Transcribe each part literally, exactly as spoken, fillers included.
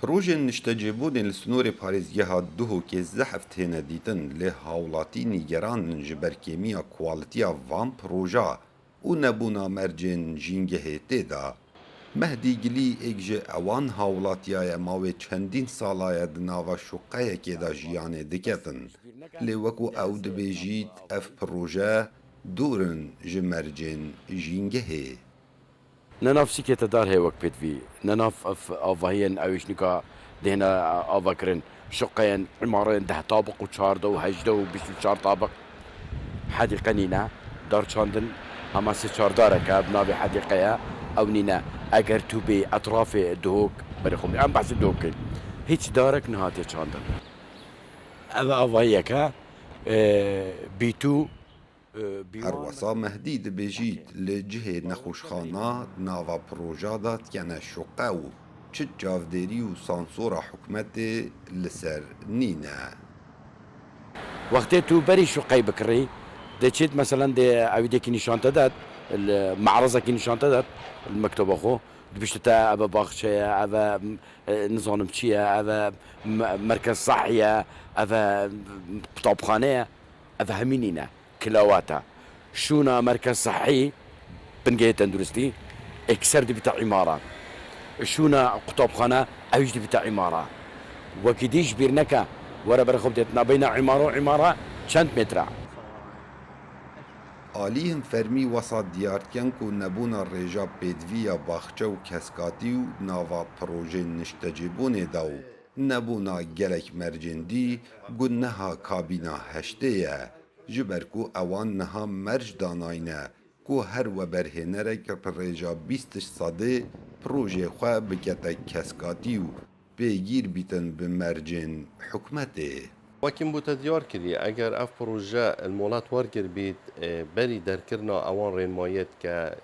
Projên niştecêbûnê li sînorê parêzgeha Duhokê zehf têne dîtin, lê hawlatî nîgeran in ji ber kêmiya kualitiya van proja û nebûna mercên jîngehê tê de. Mehdî Gilî êk ji ewan hawlatiya ye, mawê çendîn sala ye di nava şûqeyekê de jiyanê diketin. Lê wekû ew dibêjît, ev proje dûr in ji mercên jîngehê. Ne nav sîkê te dar heye wek pêdivî, ne nav ev avahiyên ew ê ji nika dihêne ava kirin. Şuqeyên îmareyên deh tabiq û çardeh û hejdeh û bîst û çar tabiq hedîqe nîne. Dar çandin hema sê çar dareke bi navê hedîqe ye, ew nîne. Eger tu bê etrafê Duhok berê xwe bê, em behsê Duhokê. Hîç darek nehatiye çandin. Ev avahiyeke, e, bîtû Her wesa Mehdî dibêjît, li cihê nexweşxana di nava proja de dikene şuqe û çi çavdêrî û sansora hikûmetê li ser nîne. Wextê tu berî şuqey bikirî, dê çêt, meselen, dê ewîdekî nîşan te dat, li me'rezekî nîşan te dat, li mekteba xwe, dibişte te, ev e baxçe ye, ev e, e, nizanim çi ye, ev e me-, merkez sehî ye, ev e qutabxane ye, ev e hemî nîne. Kilawata. Şûna merkez sehî, bingehê tenduristî, êkser dibîte îmara. Şûna qutabxane, ew jî dibîte îmara. Wekî dî ji bîr neke, were berê xwe bidêt, nabeyna îmara û îmara çend metre? Alî hin fermî wesa diyar dikin ku nebûna rêja pêdivî ya baxçe û keskatî û nava projeyên niştecêbûnê de û nebûna gelek mercên dî ku niha kabîna heştê ye. Ji ber ku ewan niha merc danayne ku her weberhênerek bi rêja bîst sedê projeyê xwe bikete keskatî û pêgîr bîtin bi mercên hikûmetê. Wekî min bo te diyar kirî, eger ev proje li molet wergir bît, e, berî derkirina ewan rênmayiyê dike,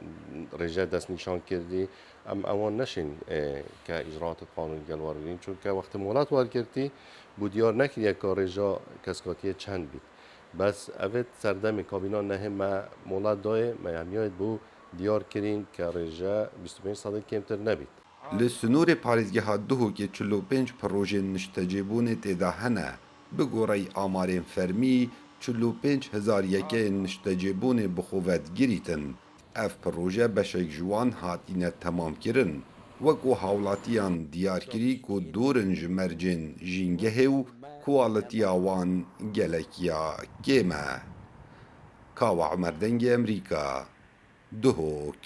rêje destnîşan kirdî, em ewan neşên, e, ke îcraatê qanûnî gel wergirîn. Çunke wextê molet wergirtî, bo diyar nekiriye ka rêja keskatiyê çend bît. Bes evê serdemê kabîna nehê me mola dayê, me hemiyayê bo diyar kirîn ke rêje bîst û pênc sedê kêmtir nebît. Li sînorê parêzgeha Duhokê çil û pênc projeyên niştecêbûnê tê de hene. Bi goreyî amarên fermî, çil û pênc hezar yekeyên niştecêbûnê bi xwe ve digirîtin. Ev proje beşek ji wan hatine temamkirin. Wekû hawlatiyan diyar kirî ku dûr in ji mercên jîngehê û kualitiya wan gelek ya kêm e. Kawa Umer, Dengê Emerîka, Duhok.